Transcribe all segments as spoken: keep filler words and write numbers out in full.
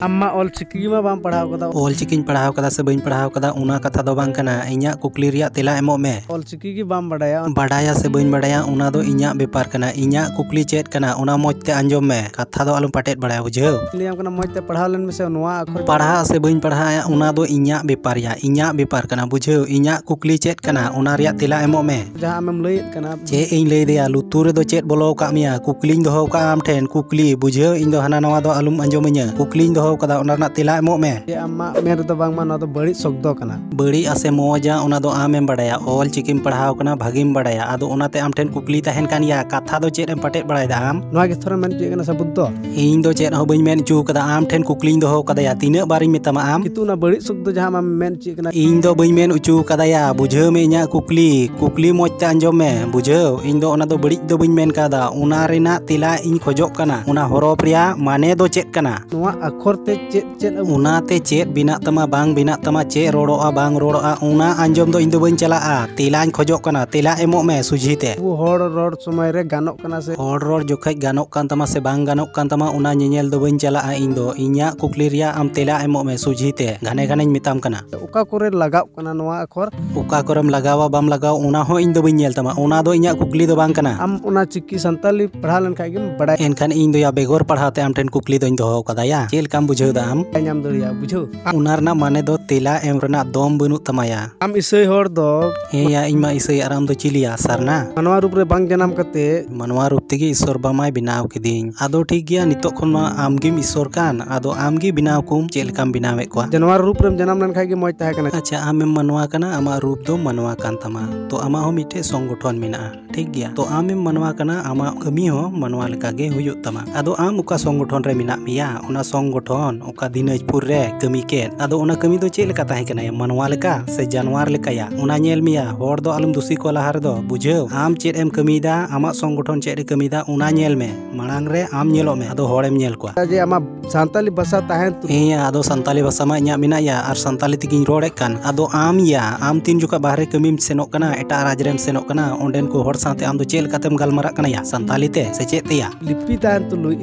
ᱟᱢ ᱢᱟ ᱚᱞ ᱪᱤᱠᱤ ᱜᱮ ᱢᱟ ᱵᱟᱢ ᱯᱟᱲᱦᱟᱣ ᱠᱟᱫᱟ᱾ ᱚᱞ ᱪᱤᱠᱤᱧ ᱯᱟᱲᱦᱟᱣ ᱠᱟᱫᱟ ᱥᱮ ᱵᱟᱹᱧ ᱯᱟᱲᱦᱟᱣ ᱠᱟᱫᱟ, ᱚᱱᱟ ᱠᱟᱛᱷᱟ ᱫᱚ ᱵᱟᱝ ᱠᱟᱱᱟ᱾ ᱤᱧᱟᱹᱜ ᱠᱩᱠᱞᱤ ᱨᱮᱭᱟᱜ ᱛᱮᱞᱟ ᱮᱢᱚᱜ ᱢᱮ᱾ ᱚᱞ ᱪᱤᱠᱤ ᱜᱮ ᱵᱟᱢ ᱵᱟᱰᱟᱭᱟ᱾ ᱵᱟᱰᱟᱭᱟ ᱥᱮ ᱵᱟᱹᱧ ᱵᱟᱰᱟᱭᱟ, ᱚᱱᱟ ᱫᱚ ᱤᱧᱟᱹᱜ ᱵᱮᱯᱟᱨ ᱠᱟᱱᱟ᱾ ᱤᱧᱟᱹᱜ ᱠᱩᱠᱞᱤ ᱪᱮᱫ ᱠᱟᱱᱟ, ᱚᱱᱟ ᱢᱚᱡᱽ ᱛᱮ ᱟᱸᱡᱚᱢ ᱢᱮ᱾ ᱠᱟᱛᱷᱟ ᱫᱚ ᱟᱞᱚᱢ ᱯᱟᱴᱮᱫ ᱵᱟᱲᱟᱭᱟ, ᱵᱩᱡᱷᱟᱹᱣ? ᱞᱟᱹᱭᱟᱢ ᱠᱟᱱᱟ, ᱢᱚᱡᱽ ᱛᱮ ᱯᱟᱲᱦᱟᱣ ᱞᱮᱱ ᱢᱮᱥᱮ, ᱱᱚᱣᱟ ᱟᱠᱷᱚᱨ ᱯᱟᱲᱦᱟᱜ ᱥᱮ ᱵᱟᱹᱧ ᱯᱟᱲᱦᱟᱜᱼᱟ, ᱚᱱᱟ ᱫᱚ ᱤᱧᱟᱹᱜ ᱵᱮᱯᱟᱨ ᱭᱟ, ᱤᱧᱟᱹᱜ ᱵᱮᱯᱟᱨ ᱠᱟᱱᱟ, ᱵᱩᱡᱷᱟᱹᱣ? ᱤᱧᱟᱹᱜ ᱠᱩᱠᱞᱤ ᱪᱮᱫ ᱠᱟᱱᱟ, ᱚᱱᱟ ᱨᱮᱭᱟᱜ ᱛᱮᱞᱟ ᱮᱢᱚᱜ ᱢᱮ᱾ ᱡᱟᱦᱟᱸ ᱟᱢᱮᱢ ᱞᱟᱹᱭᱮᱫ ᱠᱟᱱᱟ᱾ ᱪᱮᱫ ᱤᱧ ᱞᱟᱹᱭ ᱫᱮᱭᱟ, ᱞᱩᱛᱩᱨ ᱨᱮᱫᱚ ᱪᱮᱫ ᱵᱚᱞᱚ ᱟᱠᱟᱫ ᱢᱮᱭᱟ? ᱠᱩᱠᱞᱤᱧ ᱫᱚᱦᱚ ᱟᱠᱟᱫᱼᱟ ᱟᱢ ᱴᱷᱮᱱ, ᱠᱩᱠᱞᱤ, ᱵᱩᱡᱷᱟᱹᱣ? ᱤᱧ ᱫᱚ ᱦᱟᱱᱟ ᱱᱟᱣᱟ ᱫᱚ ᱟᱞᱚᱢ ᱟᱸᱡᱚᱢᱟᱹᱧᱟ᱾ ᱠᱩᱠᱞᱤᱧ ᱫᱚᱦᱚ ᱟᱠᱟᱫᱟ, ᱚᱱᱟ ᱨᱮᱱᱟᱜ ᱛᱮᱞᱟ ᱮᱢᱚᱜ ᱢᱮ᱾ ᱡᱮ ᱟᱢᱟᱜ ᱢᱮᱱ ᱨᱮᱫᱚ ᱵᱟᱝᱢᱟ ᱱᱚᱣᱟ ᱫᱚ ᱵᱟᱹᱲᱤᱡ ᱥᱚᱵᱫᱚ ᱠᱟᱱᱟ᱾ ᱵᱟᱹᱲᱤᱡ ᱟᱥᱮ ᱢᱚᱡᱟ, ᱚᱱᱟ ᱫᱚ ᱟᱢᱮᱢ ᱵᱟᱲᱟᱭᱟ᱾ ᱚᱞ ᱪᱤᱠᱤᱢ ᱯᱟᱲᱦᱟᱣ ᱠᱟᱱᱟ, ᱵᱷᱟᱜᱤᱢ ᱵᱟᱲᱟᱭᱟ᱾ ᱟᱫᱚ ᱚᱱᱟᱛᱮ ᱟᱢ ᱴᱷᱮᱱ ᱠᱩᱠᱞᱤ ᱛᱟᱦᱮᱱ ᱠᱟᱱ ᱜᱮᱭᱟ, ᱠᱟᱛᱷᱟ ᱫᱚ ᱪᱮᱫ ᱮᱢ ᱯᱟᱴᱮᱫ ᱵᱟᱲᱟᱭᱮᱫᱟ ᱟᱢ? ᱱᱚᱣᱟ ᱜᱮ ᱛᱷᱚᱨᱮᱢ ᱢᱮᱱ ᱦᱚᱪᱚᱭᱮᱫ ᱠᱟᱱᱟ ᱥᱟᱹᱵᱩᱛ ᱫᱚ? ᱤᱧ ᱫᱚ ᱪᱮᱫ ᱦᱚᱸ ᱵᱟᱹᱧ ᱢᱮᱱ ᱦᱚᱪᱚ ᱠᱟᱫᱟ, ᱟᱢ ᱴᱷᱮᱱ ᱠᱩᱠᱞᱤᱧ ᱫᱚᱦᱚ ᱠᱟᱫᱟᱭᱟ, ᱛᱤᱱᱟᱹᱜ ᱵᱟᱨᱤᱧ ᱢᱮᱛᱟᱢᱟ ᱟᱢ? ᱠᱤᱱᱛᱩ ᱚᱱᱟ ᱵᱟᱹᱲᱤᱡ ᱥᱚᱵᱫᱚ ᱡᱟᱦᱟᱸ ᱟᱢᱮᱢ ᱢᱮᱱ ᱦᱚᱪᱚᱭᱮᱫ ᱠᱟᱱᱟ᱾ ᱤᱧ ᱫᱚ ᱵᱟᱹᱧ ᱢᱮᱱ ᱦᱚᱪᱚ ᱠᱟᱫᱟᱭᱟ, ᱵᱩᱡᱷᱟᱹᱣ ᱢᱮ ᱤᱧᱟᱹᱜ ᱠᱩᱠᱞᱤ, ᱠᱩᱠᱞᱤ ᱢᱚᱡᱽ ᱛᱮ ᱟᱸᱡᱚᱢ ᱢᱮ, ᱵᱩᱡᱷᱟᱹᱣ? ᱤᱧ ᱫᱚ ᱚᱱᱟ ᱫᱚ ᱵᱟᱹᱲᱤᱡ ᱫᱚ ᱵᱟᱹᱧ ᱢᱮᱱ ᱠᱟᱫᱟ, ᱚᱱᱟ ᱨᱮᱱᱟᱜ ᱛᱮᱞᱟ ᱤᱧ ᱠᱷᱚᱡᱚᱜ ᱠᱟᱱᱟ᱾ ᱚᱱᱟ ᱦᱚᱨᱚᱯ ᱨᱮᱭᱟᱜ ᱢᱟᱱᱮ ᱫᱚ ᱪᱮᱫ ᱠᱟᱱᱟ? ᱱᱚᱣᱟ ᱟᱠᱷᱚᱨ ᱛᱮ ᱪᱮᱫ ᱪᱮᱫ ᱟᱵᱚ ᱚᱱᱟᱛᱮ ᱪᱮᱫ ᱵᱮᱱᱟᱜ ᱛᱟᱢᱟ, ᱵᱟᱝ ᱵᱮᱱᱟᱜ ᱛᱟᱢᱟ, ᱪᱮᱫ ᱨᱚᱲᱚᱜᱼᱟ, ᱵᱟᱝ ᱨᱚᱲᱚᱜᱼᱟ, ᱚᱱᱟ ᱟᱸᱡᱚᱢ ᱫᱚ ᱤᱧ ᱫᱚ ᱵᱟᱹᱧ ᱪᱟᱞᱟᱜᱼᱟ᱾ ᱛᱮᱞᱟᱧ ᱠᱷᱚᱡᱚᱜ ᱠᱟᱱᱟ, ᱛᱮᱞᱟ ᱮᱢᱚᱜ ᱢᱮ ᱥᱚᱡᱷᱮ ᱛᱮ᱾ ᱟᱵᱚ ᱦᱚᱲ ᱨᱚᱲ ᱥᱚᱢᱚᱭ ᱨᱮ ᱜᱟᱱᱚᱜ ᱠᱟᱱᱟ ᱥᱮ? ᱦᱚᱲ ᱨᱚᱲ ᱡᱚᱠᱷᱮᱡ ᱜᱟᱱᱚᱜ ᱠᱟᱱ ᱛᱟᱢᱟ ᱥᱮ ᱵᱟᱝ ᱜᱟᱱᱚᱜ ᱠᱟᱱ ᱛᱟᱢᱟ, ᱚᱱᱟ ᱧᱮᱧᱮᱞ ᱫᱚ ᱵᱟᱹᱧ ᱪᱟᱞᱟᱜᱼᱟ ᱤᱧ ᱫᱚ᱾ ᱤᱧᱟᱹᱜ ᱠᱩᱠᱞᱤ ᱨᱮᱭᱟᱜ ᱟᱢ ᱛᱮᱞᱟ ᱮᱢᱚᱜ ᱢᱮ ᱥᱚᱡᱷᱮ ᱛᱮ, ᱜᱷᱟᱱᱮ ᱜᱷᱟᱱᱮᱧ ᱢᱮᱛᱟᱢ ᱠᱟᱱᱟ᱾ ᱚᱠᱟ ᱠᱚᱨᱮ ᱞᱟᱜᱟᱣᱜ ᱠᱟᱱᱟ ᱱᱚᱣᱟ ᱟᱠᱷᱚᱨ? ᱚᱠᱟ ᱠᱚᱨᱮᱢ ᱞᱟᱜᱟᱣᱟ ᱵᱟᱢ ᱞᱟᱜᱟᱣᱟ, ᱚᱱᱟ ᱦᱚᱸ ᱤᱧ ᱫᱚ ᱵᱟᱹᱧ ᱧᱮᱞ ᱛᱟᱢᱟ, ᱚᱱᱟ ᱫᱚ ᱤᱧᱟᱹᱜ ᱠᱩᱠᱞᱤ ᱫᱚ ᱵᱟᱝ ᱠᱟᱱᱟ᱾ ᱟᱢ ᱚᱱᱟ ᱪᱤᱠᱤ ᱥᱟᱱᱛᱟᱞᱤ ᱯᱟᱲᱦᱟᱣ ᱞᱮᱱᱠᱷᱟᱡ ᱜᱮᱢ ᱵᱟᱲᱟᱭᱟ᱾ ᱮᱱᱠᱷᱟᱱ ᱤᱧ ᱫᱚ ᱭᱟ ᱵᱮᱜᱚᱨ ᱯᱟᱲᱦᱟᱣ ᱛᱮ ᱟᱢ ᱴᱷᱮᱱ ᱠᱩᱠᱞᱤ ᱫᱚᱧ ᱫᱚᱦᱚ ᱠᱟᱫᱟ ᱭᱟ, ᱪᱮᱫ ᱞᱮᱠᱟᱢ ᱵᱩᱡᱷᱟᱹᱣ ᱫᱟ ᱟᱢ? ᱵᱟᱭ ᱧᱟᱢ ᱫᱟᱲᱮᱭᱟᱜᱼᱟ, ᱵᱩᱡᱷᱟᱹᱣ? ᱚᱱᱟ ᱨᱮᱱᱟᱜ ᱢᱟᱱᱮ ᱫᱚ ᱛᱮᱞᱟ ᱮᱢ ᱨᱮᱱᱟᱜ ᱫᱚᱢ ᱵᱟᱹᱱᱩᱜ ᱛᱟᱢᱟ ᱭᱟ᱾ ᱟᱢ ᱤᱥᱟᱹᱭ ᱦᱚᱲ ᱫᱚ᱾ ᱦᱮᱸ ᱭᱟ, ᱤᱧ ᱢᱟ ᱤᱥᱟᱹᱭ, ᱟᱨ ᱟᱢ ᱫᱚ ᱪᱤᱞᱤᱭᱟ? ᱥᱟᱨᱱᱟ? ᱢᱟᱱᱣᱟ ᱨᱩᱯ ᱨᱮ ᱵᱟᱝ ᱡᱟᱱᱟᱢ ᱠᱟᱛᱮ᱾ ᱢᱟᱱᱣᱟ ᱨᱩᱯ ᱛᱮᱜᱮ ᱤᱥᱚᱨ ᱵᱟᱢᱟᱭ ᱵᱮᱱᱟᱣ ᱠᱤᱫᱤᱧ᱾ ᱟᱫᱚ ᱴᱷᱤᱠ ᱜᱮᱭᱟ, ᱱᱤᱛᱚᱜ ᱠᱷᱚᱱ ᱢᱟ ᱟᱢ ᱜᱮᱢ ᱤᱥᱚᱨ ᱠᱟᱱ, ᱟᱫᱚ ᱟᱢ ᱜᱮ ᱵᱮᱱᱟᱣ ᱠᱚᱢ, ᱪᱮᱫ ᱞᱮᱠᱟᱢ ᱵᱮᱱᱟᱣᱮᱫ ᱠᱚᱣᱟ? ᱡᱟᱱᱣᱟᱨ ᱨᱩᱯ ᱨᱮᱢ ᱡᱟᱱᱟᱢ ᱞᱮᱱᱠᱷᱟᱡ ᱜᱮ ᱢᱚᱡᱽ ᱛᱟᱦᱮᱸ ᱠᱟᱱᱟ᱾ ᱟᱪᱪᱷᱟ, ᱟᱢᱮᱢ ᱢᱟᱱᱣᱟ ᱠᱟᱱᱟ, ᱟᱢᱟᱜ ᱨᱩᱯ ᱫᱚ ᱢᱟᱱᱣᱟ ᱠᱟᱱ ᱛᱟᱢᱟ, ᱛᱚ ᱟᱢᱟᱜ ᱦᱚᱸ ᱢᱤᱫᱴᱮᱡ ᱥᱚᱝᱜᱚᱴᱷᱚᱱ ᱢᱮᱱᱟᱜᱼᱟ᱾ ᱴᱷᱤᱠ ᱜᱮᱭᱟ, ᱛᱚ ᱟᱢᱮᱢ ᱢᱟᱱᱣᱟ ᱠᱟᱱᱟ, ᱟᱢᱟᱜ ᱠᱟᱹᱢᱤ ᱦᱚᱸ ᱢᱟᱱᱣᱟ ᱞᱮᱠᱟ ᱜᱮ ᱦᱩᱭᱩᱜ ᱛᱟᱢᱟ᱾ ᱟᱫᱚ ᱟᱢ ᱚᱠᱟ ᱥᱚᱝᱜᱚᱴᱷᱚᱱ ᱨᱮ ᱢᱮᱱᱟᱜ ᱢᱮᱭᱟ, ᱚᱱᱟ ᱥᱚᱝᱜᱚᱴᱷᱚᱱ ᱚᱠᱟ ᱫᱤᱱᱟᱡᱽᱯᱩᱨ ᱨᱮ ᱠᱟᱹᱢᱤ ᱠᱮᱫ, ᱟᱫᱚ ᱚᱱᱟ ᱠᱟᱹᱢᱤ ᱫᱚ ᱪᱮᱫ ᱞᱮᱠᱟ ᱛᱟᱦᱮᱸ ᱠᱟᱱᱟ? ᱢᱟᱱᱣᱟ ᱞᱮᱠᱟ ᱥᱮ ᱡᱟᱱᱣᱟᱨ ᱞᱮᱠᱟᱭᱟ? ᱚᱱᱟ ᱧᱮᱞ ᱢᱮᱭᱟ, ᱦᱚᱲ ᱫᱚ ᱟᱞᱚᱢ ᱫᱩᱥᱤ ᱠᱚᱣᱟ ᱞᱟᱦᱟ ᱨᱮᱫᱚ, ᱵᱩᱡᱷᱟᱹᱣ? ᱟᱢ ᱪᱮᱫ ᱮᱢ ᱠᱟᱹᱢᱤᱭᱮᱫᱟ, ᱟᱢᱟᱜ ᱥᱚᱝᱜᱚᱴᱷᱚᱱ ᱪᱮᱫ ᱮ ᱠᱟᱹᱢᱤᱭᱮᱫᱟ, ᱚᱱᱟ ᱧᱮᱞ ᱢᱮ᱾ ᱢᱟᱲᱟᱝ ᱨᱮ ᱟᱢ ᱧᱮᱞᱚᱜ ᱢᱮ, ᱟᱫᱚ ᱦᱚᱲᱮᱢ ᱧᱮᱞ ᱠᱚᱣᱟ᱾ ᱡᱮ ᱟᱢᱟᱜ ᱥᱟᱱᱛᱟᱞᱤ ᱵᱷᱟᱥᱟ ᱛᱟᱦᱮᱱ ᱛᱩᱞᱩᱡ᱾ ᱦᱮᱸ, ᱟᱫᱚ ᱥᱟᱱᱛᱟᱞᱤ ᱵᱷᱟᱥᱟ ᱢᱟ ᱤᱧᱟᱹᱜ ᱢᱮᱱᱟᱜ ᱭᱟ, ᱟᱨ ᱥᱟᱱᱛᱟᱞᱤ ᱛᱮᱜᱤᱧ ᱨᱚᱲᱮᱫ ᱠᱟᱱ᱾ ᱟᱫᱚ ᱟᱢ ᱭᱟ, ᱟᱢ ᱛᱤᱱ ᱡᱚᱠᱷᱚᱱ ᱵᱟᱦᱨᱮ ᱠᱟᱹᱢᱤᱢ ᱥᱮᱱᱚᱜ ᱠᱟᱱᱟ, ᱮᱴᱟᱜ ᱨᱟᱡᱽ ᱨᱮᱢ ᱥᱮᱱᱚᱜ ᱠᱟᱱᱟ, ᱚᱸᱰᱮᱱ ᱠᱚ ᱦᱚᱲ ᱥᱟᱶᱛᱮ ᱟᱢ ᱫᱚ ᱪᱮᱫ ᱞᱮᱠᱟᱛᱮᱢ ᱜᱟᱞᱢᱟᱨᱟᱜ ᱠᱟᱱᱟ ᱭᱟ? ᱥᱟᱱᱛᱟᱞᱤ ᱛᱮ ᱥᱮ ᱪᱮᱫ ᱛᱮᱭᱟ? ᱞᱤᱯᱤ ᱛᱟᱦᱮᱱ ᱛᱩᱞᱩᱡ,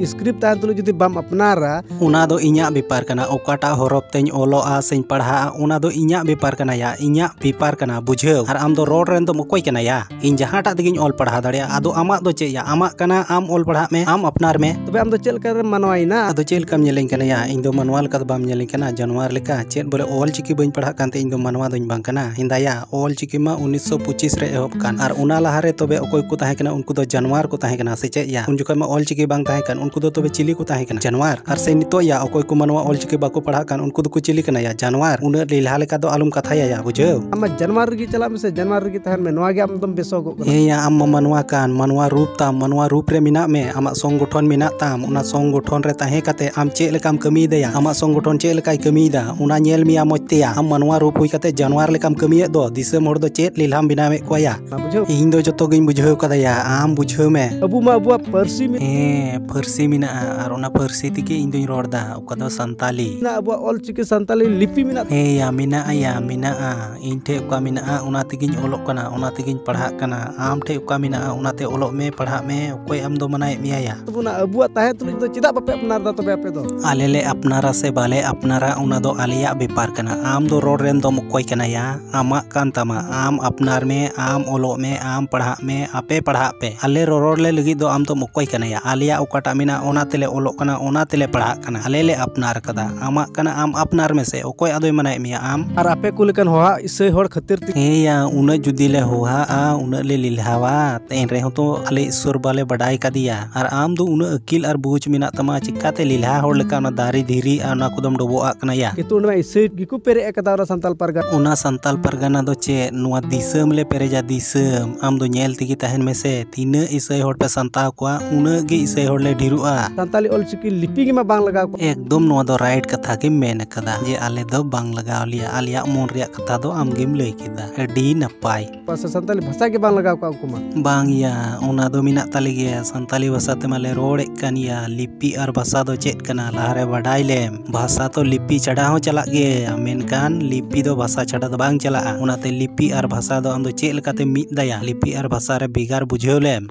script ᱛᱟᱦᱮᱱ ᱛᱩᱞᱩᱡ ᱡᱩᱫᱤ ᱵᱟᱢ ᱟᱯᱱᱟᱨᱟ᱾ ᱚᱱᱟ ᱫᱚ ᱤᱧᱟᱹᱜ ᱵᱮᱯᱟᱨ ᱠᱟᱱᱟ, ᱚᱠᱟᱴᱟᱜ ᱦᱚᱨᱚᱯ ᱛᱮᱧ ᱚᱞᱚᱜᱼᱟ ᱥᱮᱧ ᱯᱟᱲᱦᱟᱜᱼᱟ, ᱚᱱᱟ ᱫᱚ ᱤᱧᱟᱹᱜ ᱵᱮᱯᱟᱨ ᱠᱟᱱᱟ ᱭᱟ, ᱤᱧᱟᱹᱜ ᱵᱮᱯᱟᱨ ᱠᱟᱱᱟ, ᱵᱩᱡᱷᱟᱹᱣ? ᱟᱨ ᱟᱢ ᱫᱚ ᱨᱚᱲ ᱨᱮᱱ ᱫᱚᱢ ᱚᱠᱚᱭ ᱠᱟᱱᱟ ᱭᱟ? ᱤᱧ ᱡᱟᱦᱟᱸᱴᱟᱜ ᱛᱮᱜᱮᱧ ᱚᱞ ᱯᱟᱲᱦᱟᱣ ᱫᱟᱲᱮᱭᱟᱜᱼᱟ, ᱟᱫᱚ ᱟᱢᱟᱜ ᱫᱚ ᱪᱮᱫ ᱭᱟ? ᱟᱢᱟᱜ ᱠᱟᱱᱟ, ᱟᱢ ᱚᱞ ᱯᱟᱲᱦᱟᱜ ᱢᱮ, ᱟᱢ ᱟᱯᱱᱟᱨ ᱢᱮ᱾ ᱛᱚᱵᱮ ᱟᱢ ᱫᱚ ᱪᱮᱫ ᱞᱮᱠᱟ ᱨᱮᱢ ᱢᱟᱱᱣᱟᱭᱮᱱᱟ? ᱟᱫᱚ ᱪᱮᱫ ᱞᱮᱠᱟᱢ ᱧᱮᱞᱤᱧ ᱠᱟᱱᱟ ᱭᱟ? ᱤᱧ ᱫᱚ ᱢᱟᱱᱣᱟ ᱞᱮᱠᱟ ᱫᱚ ᱵᱟᱢ ᱧᱮᱞᱤᱧ ᱠᱟᱱᱟ, ᱡᱟᱱᱣᱟᱨ ᱞᱮᱠᱟ᱾ ᱪᱮᱫ ᱵᱚᱞᱮ ᱚᱞ ᱪᱤᱠᱤ ᱵᱟᱹᱧ ᱯᱟᱲᱦᱟᱜ ᱠᱟᱱᱛᱮ ᱤᱧ ᱫᱚ ᱢᱟᱱᱣᱟ ᱫᱚᱧ ᱵᱟᱝ ᱠᱟᱱᱟ? ᱦᱮᱸᱫᱟ ᱭᱟ, ᱚᱞ ᱪᱤᱠᱤ ᱢᱟ ᱩᱱᱤᱥᱥᱚ ᱯᱚᱸᱪᱤᱥ ᱨᱮ ᱮᱦᱚᱵ ᱠᱟᱱ, ᱟᱨ ᱚᱱᱟ ᱞᱟᱦᱟ ᱨᱮ ᱛᱚᱵᱮ ᱚᱠᱚᱭ ᱠᱚ ᱛᱟᱦᱮᱸ ᱠᱟᱱᱟ? ᱩᱱᱠᱩ ᱫᱚ ᱡᱟᱱᱣᱟᱨ ᱠᱚ ᱛᱟᱦᱮᱸ ᱠᱟᱱᱟ, ᱥᱮ ᱪᱮᱫ ᱭᱟ? ᱩᱱ ᱡᱚᱠᱷᱚᱱ ᱢᱟ ᱚᱞ ᱪᱤᱠᱤ ᱵᱟᱝ ᱛᱟᱦᱮᱸ ᱠᱟᱱ, ᱩᱱᱠᱩ ᱫᱚ ᱛᱚᱵᱮ ᱪᱤᱞᱤ ᱠᱚ ᱛᱟᱦᱮᱸ ᱠᱟᱱᱟ? ᱡᱟᱱᱣᱟᱨ᱾ ᱟᱨ ᱥᱮ ᱱᱤᱛᱚᱜ ᱭᱟ, ᱚᱠᱚᱭ ᱠᱚ ᱢᱟᱱᱣᱟ ᱚᱞ ᱪᱤᱠᱤ ᱵᱟᱠᱚ ᱯᱟᱲᱦᱟᱜ ᱠᱟᱱ, ᱩᱱᱠᱩ ᱫᱚᱠᱚ ᱪᱤᱞᱤ ᱠᱟᱱᱟ ᱭᱟ? ᱡᱟᱱᱣᱟᱨ᱾ ᱩᱱᱟᱹᱜ ᱞᱮᱞᱦᱟ ᱞᱮᱠᱟ ᱫᱚ ᱟᱞᱚᱢ ᱠᱟᱛᱷᱟᱭᱟ ᱭᱟ, ᱵᱩᱡᱷᱟᱹᱣ? ᱟᱢ ᱢᱟ ᱡᱟᱱᱣᱟᱨ ᱨᱮᱜᱮ ᱪᱟᱞᱟᱜ ᱢᱮᱥᱮ, ᱡᱟᱱᱣᱟᱨ ᱨᱮᱜᱮ ᱛᱟᱦᱮᱱ ᱢᱮ, ᱱᱚᱣᱟ ᱜᱮ ᱟᱢ ᱫᱚᱢ ᱵᱮᱥᱚᱜᱚᱜ ᱠᱟᱱᱟ᱾ ᱦᱮᱸ ᱭᱟ, ᱟᱢ ᱢᱟ ᱢᱟᱱᱣᱟ ᱠᱟᱱ, ᱢᱟᱱᱣᱟ ᱨᱩᱯ ᱛᱟᱢ, ᱢᱟᱱᱣᱟ ᱨᱩᱯ ᱨᱮ ᱢᱮᱱᱟᱜ ᱢᱮ, ᱟᱢᱟᱜ ᱥᱚᱝᱜᱚᱴᱷᱚᱱ ᱢᱮᱱᱟᱜ ᱛᱟᱢ, ᱚᱱᱟ ᱥᱚᱝᱜᱚᱴᱷᱚᱱ ᱨᱮ ᱛᱟᱦᱮᱸ ᱠᱟᱛᱮ ᱟᱢ ᱪᱮᱫ ᱞᱮᱠᱟᱢ ᱠᱟᱹᱢᱤᱭᱮᱫᱟ ᱭᱟ? ᱟᱢᱟᱜ ᱥᱚᱝᱜᱚᱴᱷᱚᱱ ᱪᱮᱫ ᱞᱮᱠᱟᱭ ᱠᱟᱹᱢᱤᱭᱮᱫᱟ, ᱚᱱᱟ ᱧᱮᱞ ᱢᱮᱭᱟ ᱢᱚᱡᱽ ᱛᱮᱭᱟ᱾ ᱟᱢ ᱢᱟᱱᱣᱟ ᱨᱩᱯ ᱦᱩᱭ ᱠᱟᱛᱮ ᱡᱟᱱᱣᱟᱨ ᱞᱮᱠᱟᱢ ᱠᱟᱹᱢᱤᱭᱮᱫ ᱫᱚ, ᱫᱤᱥᱚᱢ ᱦᱚᱲ ᱫᱚ ᱪᱮᱫ ᱞᱮᱞᱦᱟᱢ ᱵᱮᱱᱟᱣᱮᱫ ᱠᱚᱣᱟ ᱭᱟ? ᱢᱟ ᱵᱩᱡᱷᱟᱹᱣ᱾ ᱤᱧ ᱫᱚ ᱡᱚᱛᱚ ᱜᱤᱧ ᱵᱩᱡᱷᱟᱹᱣ ᱠᱟᱫᱟ ᱭᱟ, ᱟᱢ ᱵᱩᱡᱷᱟᱹᱣ ᱢᱮ᱾ ᱟᱵᱚ ᱢᱟ ᱟᱵᱚᱣᱟᱜ ᱯᱟᱹᱨᱥᱤ ᱢᱮ- ᱦᱮᱸ, ᱯᱟᱹᱨᱥᱤ ᱢᱮᱱᱟᱜᱼᱟ, ᱟᱨ ᱚᱱᱟ ᱯᱟᱹᱨᱥᱤ ᱛᱮᱜᱮ ᱤᱧ ᱫᱩᱧ ᱨᱚᱲ ᱫᱟ, ᱚᱠᱟ ᱫᱚ ᱥᱟᱱᱛᱟᱞᱤ᱾ ᱢᱮᱱᱟᱜᱼᱟ, ᱟᱵᱚᱣᱟᱜ ᱚᱞ ᱪᱤᱠᱤ ᱥᱟᱱᱛᱟᱞᱤ ᱞᱤᱯᱤ ᱢᱮᱱᱟᱜ᱾ ᱦᱮᱸ ᱭᱟ, ᱢᱮᱱᱟᱜᱼᱟ ᱭᱟ, ᱢᱮᱱᱟᱜᱼᱟ᱾ ᱤᱧ ᱴᱷᱮᱡ ᱚᱠᱟ ᱢᱮᱱᱟᱜᱼᱟ, ᱚᱱᱟ ᱛᱮᱜᱤᱧ ᱚᱞᱚᱜ ᱠᱟᱱᱟ, ᱚᱱᱟ ᱛᱮᱜᱤᱧ ᱯᱟᱲᱦᱟᱜ ᱠᱟᱱᱟ᱾ ᱟᱢ ᱴᱷᱮᱡ ᱚᱠᱟ ᱢᱮᱱᱟᱜᱼᱟ, ᱚᱱᱟᱛᱮ ᱚᱞᱚᱜ ᱢᱮ, ᱯᱟᱲᱦᱟᱜ ᱢᱮ᱾ ᱚᱠᱚᱭ ᱟᱢ ᱫᱚ ᱢᱟᱱᱟᱭᱮᱫ ᱢᱮᱭᱟ ᱭᱟ? ᱛᱟᱵᱚᱱᱟ, ᱟᱵᱚᱣᱟᱜ ᱛᱟᱦᱮᱸ ᱛᱩᱞᱩᱡ ᱫᱚ ᱪᱮᱫᱟᱜ ᱵᱟᱯᱮ ᱟᱯᱱᱟᱨ ᱫᱟ ᱛᱚᱵᱮ ᱟᱯᱮ ᱫᱚ? ᱟᱞᱮ ᱞᱮ ᱟᱯᱱᱟᱨᱟ ᱥᱮ ᱵᱟᱞᱮ ᱟᱯᱱᱟᱨᱟ, ᱚᱱᱟ ᱫᱚ ᱟᱞᱮᱭᱟᱜ ᱵᱮᱯᱟᱨ ᱠᱟᱱᱟ᱾ ᱟᱢ ᱫᱚ ᱨᱚᱲ ᱨᱮᱱ ᱫᱚᱢ ᱚᱠᱚᱭ ᱠᱟᱱᱟ ᱭᱟ? ᱟᱢᱟᱜ ᱠᱟᱱ ᱛᱟᱢᱟ, ᱟᱢ ᱟᱯᱱᱟᱨ ᱢᱮ, ᱟᱢ ᱚᱞᱚᱜ ᱢᱮ, ᱟᱢ ᱯᱟᱲᱦᱟᱜ ᱢᱮ, ᱟᱯᱮ ᱯᱟᱲᱦᱟᱜ ᱯᱮ᱾ ᱟᱞᱮ ᱨᱚᱨᱚᱲ ᱞᱮ ᱞᱟᱹᱜᱤᱫ ᱫᱚ ᱟᱢ ᱫᱚᱢ ᱚᱠᱚᱭ ᱠᱟᱱᱟ ᱭᱟ? ᱟᱞᱮᱭᱟᱜ ᱚᱠᱟᱴᱟᱜ ᱢᱮᱱᱟᱜᱼᱟ, ᱚᱱᱟ ᱛᱮᱞᱮ ᱚᱞᱚᱜ ᱠᱟᱱᱟ, ᱚᱱᱟ ᱛᱮᱞᱮ ᱯᱟᱲᱦᱟᱜ ᱠᱟᱱᱟ᱾ ᱟᱞᱮ ᱞᱮ ᱟᱯᱱᱟᱨ ᱠᱟᱫᱟ᱾ ᱟᱢᱟᱜ ᱠᱟᱱᱟ, ᱟᱢ ᱟᱯᱱᱟᱨ ᱢᱮᱥᱮ᱾ ᱚᱠᱚᱭ ᱟᱫᱚᱭ ᱢᱟᱱᱟᱭᱮᱫ ᱢᱮᱭᱟ ᱟᱢ? ᱟᱨ ᱟᱯᱮ ᱠᱚ ᱞᱮᱠᱟᱱ ᱦᱚᱦᱟ ᱤᱥᱟᱹᱭ ᱦᱚᱲ ᱠᱷᱟᱹᱛᱤᱨ ᱛᱮ᱾ ᱦᱮᱸ ᱭᱟ, ᱩᱱᱟᱹᱜ ᱡᱩᱫᱤ ᱞᱮ ᱦᱚᱦᱟᱜᱼᱟ, ᱩᱱᱟᱹᱜ ᱞᱮ ᱞᱮᱞᱦᱟᱣᱟ, ᱮᱱ ᱨᱮᱦᱚᱸ ᱛᱚ ᱟᱞᱮ ᱤᱥᱥᱚᱨ ᱵᱟᱞᱮ ᱵᱟᱰᱟᱭ ᱠᱟᱫᱮᱭᱟ᱾ ᱟᱨ ᱟᱢ ᱫᱚ ᱩᱱᱟᱹᱜ ᱟᱹᱠᱤᱞ ᱟᱨ ᱵᱩᱡᱽ ᱢᱮᱱᱟᱜ ᱛᱟᱢᱟ, ᱪᱤᱠᱟᱛᱮ ᱞᱮᱞᱦᱟ ᱦᱚᱲ ᱞᱮᱠᱟ ᱚᱱᱟ ᱫᱟᱨᱮ ᱫᱷᱤᱨᱤ ᱟᱨ ᱚᱱᱟ ᱠᱚᱫᱚᱢ ᱰᱚᱵᱚᱜ ᱟᱜ ᱠᱟᱱᱟ ᱭᱟ? ᱠᱤᱱᱛᱩ ᱚᱱᱟ ᱤᱥᱟᱹᱭ ᱜᱮᱠᱚ ᱯᱮᱨᱮᱡ ᱟᱠᱟᱫᱟ ᱚᱱᱟ ᱥᱟᱱᱛᱟᱞ ᱯᱟᱨᱜᱟᱱᱟ᱾ ᱚᱱᱟ ᱥᱟᱱᱛᱟᱞ ᱯᱟᱨᱜᱟᱱᱟ ᱫᱚ ᱪᱮᱫ? ᱱᱚᱣᱟ ᱫᱤᱥᱚᱢ ᱞᱮ ᱯᱮᱨᱮᱡᱟ, ᱫᱤᱥᱚᱢ᱾ ᱟᱢ ᱫᱚ ᱧᱮᱞ ᱛᱮᱜᱮ ᱛᱟᱦᱮᱱ ᱢᱮᱥᱮ, ᱛᱤᱱᱟᱹᱜ ᱤᱥᱟᱹᱭ ᱦᱚᱲ ᱯᱮ ᱥᱟᱱᱛᱟᱣ ᱠᱚᱣᱟ, ᱩᱱᱟᱹᱜ ᱜᱮ ᱤᱥᱟᱹᱭ ᱦᱚᱲ ᱞᱮ ᱰᱷᱮᱨᱚᱜᱼᱟ᱾ ᱥᱟᱱᱛᱟᱞᱤ ᱚᱞ ᱪᱤᱠᱤ ᱞᱤᱯᱤ ᱜᱮ ᱢᱟ ᱵᱟᱝ ᱞᱟᱜᱟᱣ ᱠᱚᱜ᱾ ᱮᱠᱫᱚᱢ, ᱱᱚᱣᱟ ᱫᱚ ᱨᱟᱭᱤᱴ ᱠᱟᱛᱷᱟ ᱜᱮᱢ ᱢᱮᱱ ᱟᱠᱟᱫᱟ, ᱡᱮ ᱟᱞᱮ ᱫᱚ ᱵᱟᱝ ᱞᱟᱜᱟᱣ ᱞᱮᱭᱟ, ᱟᱞᱮᱭᱟᱜ ᱢᱚᱱ ᱨᱮᱭᱟᱜ ᱠᱟᱛᱷᱟ ᱫᱚ ᱟᱢ ᱜᱮᱢ ᱞᱟᱹᱭ ᱠᱮᱫᱟ᱾ ᱟᱹᱰᱤ ᱱᱟᱯᱟᱭ᱾ ᱯᱟᱥᱮ ᱥᱟᱱᱛᱟᱞᱤ ᱵᱷᱟᱥᱟ ᱜᱮ ᱵᱟᱝ ᱞᱟᱜᱟᱣ ᱠᱚᱜ ᱩᱱᱠᱩ ᱢᱟ᱾ ᱵᱟᱝ ᱭᱟ, ᱚᱱᱟ ᱫᱚ ᱢᱮᱱᱟᱜ ᱛᱟᱞᱮ ᱜᱮᱭᱟ, ᱥᱟᱱᱛᱟᱞᱤ ᱵᱷᱟᱥᱟ ᱛᱮᱢᱟ ᱞᱮ ᱨᱚᱲᱮᱫ ᱠᱟᱱ ᱭᱟ᱾ ᱞᱤᱯᱤ ᱟᱨ ᱵᱷᱟᱥᱟ ᱫᱚ ᱪᱮᱫ ᱠᱟᱱᱟ, ᱞᱟᱦᱟᱨᱮ ᱵᱟᱰᱟᱭ ᱞᱮᱢ᱾ ᱵᱷᱟᱥᱟ ᱛᱚ ᱞᱤᱯᱤ ᱪᱷᱟᱰᱟ ᱦᱚᱸ ᱪᱟᱞᱟᱜ ᱜᱮᱭᱟ, ᱢᱮᱱᱠᱷᱟᱱ ᱞᱤᱯᱤ ᱫᱚ ᱵᱷᱟᱥᱟ ᱪᱷᱟᱰᱟ ᱫᱚ ᱵᱟᱝ ᱪᱟᱞᱟᱜᱼᱟ᱾ ᱚᱱᱟᱛᱮ ᱞᱤᱯᱤ ᱟᱨ ᱵᱷᱟᱥᱟ ᱫᱚ ᱟᱢ ᱫᱚ ᱪᱮᱫ ᱞᱮᱠᱟᱛᱮᱢ ᱢᱤᱫ ᱫᱟᱭᱟ? ᱞᱤᱯᱤ ᱟᱨ ᱵᱷᱟᱥᱟ ᱨᱮ ᱵᱷᱮᱜᱟᱨ ᱵᱩᱡᱷᱟᱹᱣ ᱞᱮᱢ᱾